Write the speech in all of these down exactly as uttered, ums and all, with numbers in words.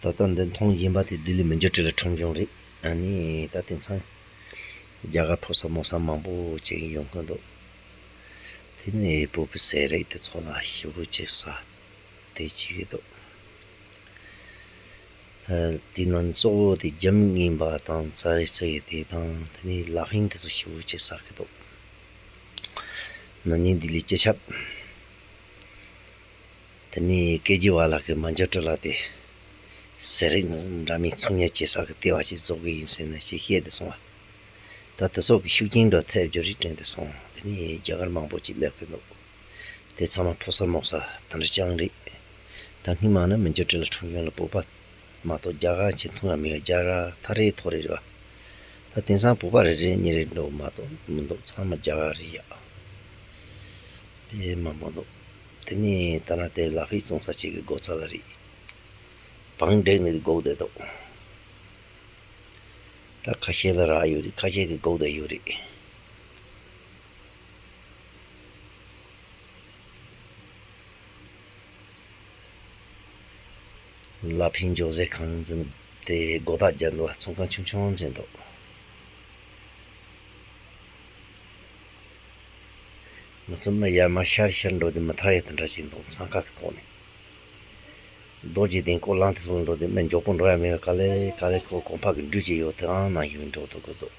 ད་ལྟ་འདི་མཐོང་བཞིན་པ་དེ་ལྡི་ལི་མི་འགྱུར་བྲལ་ལ་ཁྲོམ་གཞུང་རེད། ཨ་ནི་ད་དེང་སང་རྒྱ་གར་ཕོ་གསར་མོ་གསར་མང་པོ་ཅིག་ཡོང་གི་འདུག་དེ་ནས་བོད་པའི་ཟས་རིགས་དེ་ཚོ་ལ་ཞེ་པོ་ཅིག་ཟ་བསྡད་ཀྱི་འདུག་ཨ། དེ་ནང་གཙོ་བོ་དེ་རྒྱ་མི་རྔན་པ་དང་ཙ་རི་ཙི་གི་དེ་དང་དེ་ནས་ལ་ཕིང་དེ་ཚོ་ཞེ་པོ་ཅིག་ཟ་གི་འདུག་ན་ནིང་ལྡི་ལི་སྤྱི་ཁྱབ། དེ་ནས་སྐད་ཅིག་བ་ལ་གི་མ་འཇོ་སྤྲོ་ལ་དེ་ཟས་རིགས་འདྲ་མིན་ཚོང་གཉེར་བྱེད་ས་གི་ལྟེ་བ་ཞིག་བཟོ་གི་ཡིན་ཟེར་ནས་ཞིག་བཤད་དེ་སོང་བ། ད་དེ་སོགས་ཀྱི་ཤུགས་རྐྱེན་འགྲོ་ཐེབས་རྒྱུ་རེད་དྲན་དེ་སོང་། དེ་ནས་རྒྱ་གར་མང་པོ་ཅིག་སླེབས་གི་འདུག་དེ་ཚང་མ་ཕོ་གསར་མོ་གསར་དེ་འདྲ་རྐྱང་རེད། ད་སྔོན་མ་ནི་མི་འགྱུར་བྲལ་ལ་ཁྲོམ་གཞུང་ལ་བོད་པ་མ་གཏོགས་རྒྱ་གར་ཆེ་མཐོང་ཡང་མེད་པ་རྒྱ་གར་ཐ་རེ་ཐོ་རེ་རེད་བ། ད་དེང་སང་བོད་པ་རེ་རེ་གཉིས་རེ་འགྲོ་མ་གཏོགས་མི་འདུག་ཚང་མ་རྒྱ་གར་རེད་ཡ། དཔེ་མང་པོ་འདུག་དེ་ནས་ད་ན་དེ་ལ་ཕའི་བཙོང་ས་ཅིག་གི་སྒོ་རྩ་ལ་རེད། བང་བསྒྲིགས་ནས་སྒུག་བསྡད་འདུག་ད་ཁ་ཤས་ལ་རག་ཡོད་རེད། ཁ་ཤས་ཀྱིས་སྒུག་བསྡད་ཡོད་རེད། ལ་ཕིང་འཇོག་ཟས་ཁང་འཛིན་དེ་སྒོ་རྟགས་བརྒྱབ་འདུག་ཚོང་ཁང་ཆུང་ཆུང་འཛིན་འདུག་ང་ཚོ་མི་ཡར་མར་ཤར་ཤར་འགྲོ་དུས་མི་ཐར་ཡ་དེ་འདྲ་ཞིག་འདུག་འཚང་ཁ་གི་ཐོག་ནས། རྡོ་རྗེ་གདན་སྐོར་ལམ་དེ་ཚོ་འགྲོ་དུས་མི་མགྱོགས་པོ་འགྲོ་ཡ་མེད་པ་ག་ལེ་ག་ལེ་ཁོ་གོམ་པ་གི་འགྲུལ་གྱི་ཡོད་དེའང་ནང་བཞིན་འགྲོ་ཐུབ་ཀྱི་འདུག་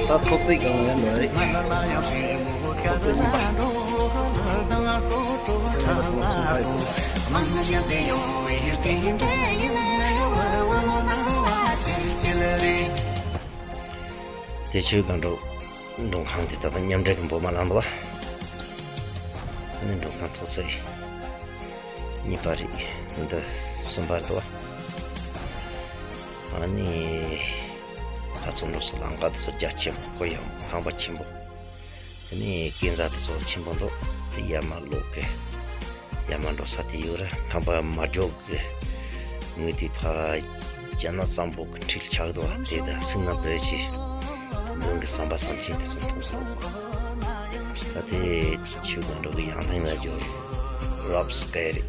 ད་ཐོག་བརྩེགས་གང་ཡང་མ་རེད། ཐོག་བརྩེགས་གཉིས་པ་རེད། དེ་ཆོས་སྒང་དྲུག་མགྲོན་ཁང་དེ་ད་ལྟ་མཉམ་འབྲེལ་གྱི་འབུལ་མ་བླངས་འདུག་བ། ཨ་ནི་མགྲོན་ཁང་ཐོག་བརྩེགས་གཉིས་པ་རེད། འདི་གསུམ་པ་འདུག་བ། ཨ་ནི་ཁ་ཚོན་འགྲོ་ས་ལམ་ཁ་དེ་ཚོ་རྒྱ་ཆེན་པོ། ཁོ་ཡང་ཁང་པ་ཆེན་པོ། དེ་ནས་སྐས་འཛེག་དེ་ཚོ་ཆེན་པོ་འདུག་དེ་ཡར་མར་ལོག་གི་ཡར་མར་འགྲོ་ས་དེ་ཡོད་ར། ཁང་པ་མ་འགྲོ་གི་ངོས་དེ་ཕ་རྒྱ་ནག་གཙང་པོ་གི་འཁྲིས་ཆགས་འདུག་དེ་ད་སིང་ན་བེ་ཆི་མདུན་གི་ཟམ་པ་ཟམ་ཆེན་དེ་ཚོ་མཐོང་སོང་། ད་དེ་ཆོས་སྒང་དྲུག་གི་ཡང་སྟེང་ལ་འབྱོར་རོབ་སི་ཀེ་རེད།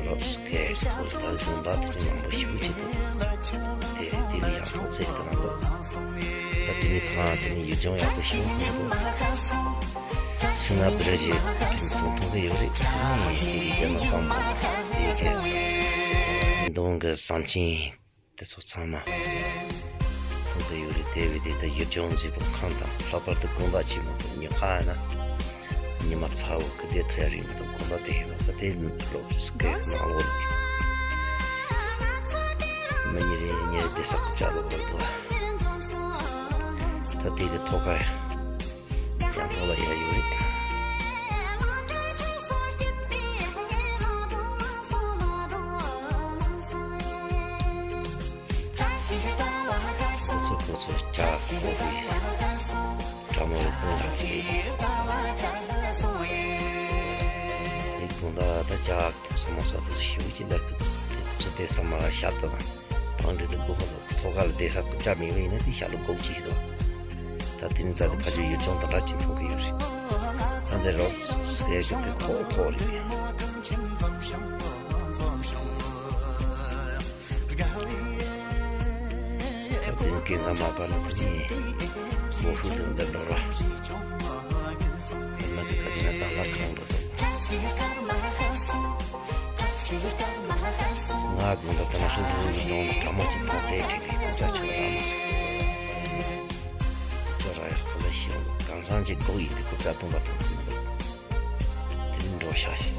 རོབ་སི་ཀེ་ཐོག་ལ་དགོན་པ་དེ་ནི་མང་པོ་ཞིག་ཅིག་འདུག་དེ་དེ་ལ་ཡང་ཐོག་ཚད་དུ་རང་འདུག་ད་དེ་ནི་ཕ་དེ་ནི་ཡུལ་ལྗོངས་ཡག་པོ་ཞིག་འདུག་སི་ན་བི་རི་ཇི་ཕན་ཚུན་མཐོང་གི་ཡོད་རེད། དེ་ནི་དེ་ཡི་རྒྱལ་ནག་གཙང་པོ་དེ་གའི་གདོང་གི་ཟམ་ཆེན་དེ་ཚོ་ཚང་མ་མཐོང་གི་ཡོད་རེད། དེ་བས་དེ་ད་ཡུལ་ལྗོངས་མཛེས་པོ་ཁམས་དང་ལྷག་པར་དུ་དགོན་པ་ཆེན་མོ་དང་ཉི་ཁ་ན། ཉི་མ་ཚ་བོ་གི་དེ་ཐོ་ཡ་རིང་མི་འདུག་དགོན་པ་དེ་ཡིན་ན་ད་དེ་ལོ་སྐད་ནང་ལོགས་ལ་མི་ཉི་རེ་ཉི་རེ་བསྡད་ས་ཀུ་ཅག་ལོག་པར་འདུག་ད་དེ་གི་ཐོག་ཁ་ཡ་ཡང་ཐོག་ལ་ཡ་ཡོད་རེད། ཁོ་ཚོ་ཁོ་ཚོ་ལྕགས་ཀོ་བའི་གྲྭ་མོ་ལ་ཀུན་ལ་ཁེལ། དེ་དགོང་དག་ད་ལྕགས་ཀྱི་ས་མོ་ས་དེ་ཞེ་པོ་ཅིག་འདར་གི་འདུག་དེ་ཁོ་ཚོ་བསྡད་ས་མ་ར་ཤག་ཏུ་དང་བང་འགྲིག་ཏུ་སྒུག་གི་འདུག་ཐོག་ཁ་ལ་བསྡད་ས་རྐུབ་བཀྱག་མེད་པ་ཡིན་ན་དེ་ཤག་ལ་སྒུག་ཅིག་འདུག་ད་དེ་ནི་ད་དེ་ཕ་ཇོ་ཡུལ་ལྗོངས་དང་འདྲ་ཅིག་མཐོང་གི་ཡོད་རེད། ད་འདི་རོབ་སི་ཀེ་གི་དེ་ཐོག་ཐོག་རེད། ད་དེ་ནི་སྐས་འཛེག་མ་པ་ནི་དེ་ནི་སྒོ་ཕྲུག་དེ་འདི་འགྲོ་ར། དེ་མ་གི་ག་དེ་ན་ད་ལ་ཁང་འགྲོ་འདུག་ང་དགོང་དག་ད་ན་ཧྲིན་ཧྲིན་གི་གདོང་ལ་གྲྭ་མོ་ཅིག་མཐོང་དེ་དྲན་གི་སྐུ་ཚ་ཆུང་ར་མ་སོང་། སྐུ་ཚ་ར་ཡར་ཁོ་ལ་ཤི་རུང་གང་ཚང་ཅིག་ལྐོག་ཡིན་དེ་སྐུ་ཚ་སྟོང་པ་མཐོང་གི་མི་འདུག་དེ་ནི་འགྲོ་ཤག་ཡིན།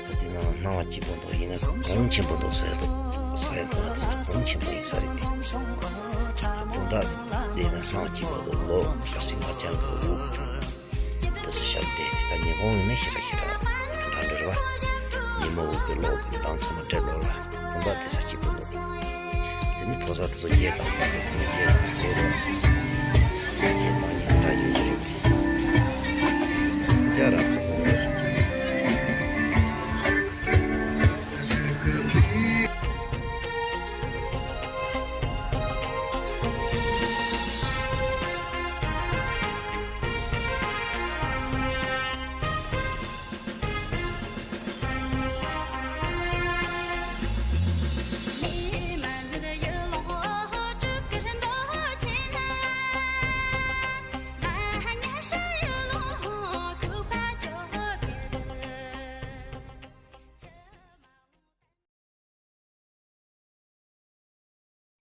ད་དེ་ནང་སྣང་བ་སྐྱིད་པོ་འདུག་ཡིན་ན་གོང་ཆེན་པོ་འདུག་ཟེར་འདུག་ས་ཡ་མཐོང་བ་དེ་ཚོ་གོང་ཆེན་པོ་ཡིན་ས་རེད། ད་དགོང་དག་བསྡད་ན་སྣང་བ་སྐྱིད་པོ་འདུག་ལོ་ག་སྲིད་མ་ཅང་གི་དབུགས་དེ་ཚོ་ཤར་བསྡད་དེ་ད་ཉིན་གུང་ཡིན་ན་ཞེ་དྲག་ཞེ་དྲག་དེ་འདྲ་འདྲ་རེད་བ། ཉི་མ་འུག་པའི་གློག་གི་མདངས་ཚང་མ་སྤྲད་ལོ་ལ་དགོང་དག་བསྡད་ས་སྐྱིད་པོ་འདུག་དེ་ནི་གྲོ་ས་དེ་ཚོ་རྒྱས་དང་རྒྱས་དང་རྒྱས་དང་རྒྱས་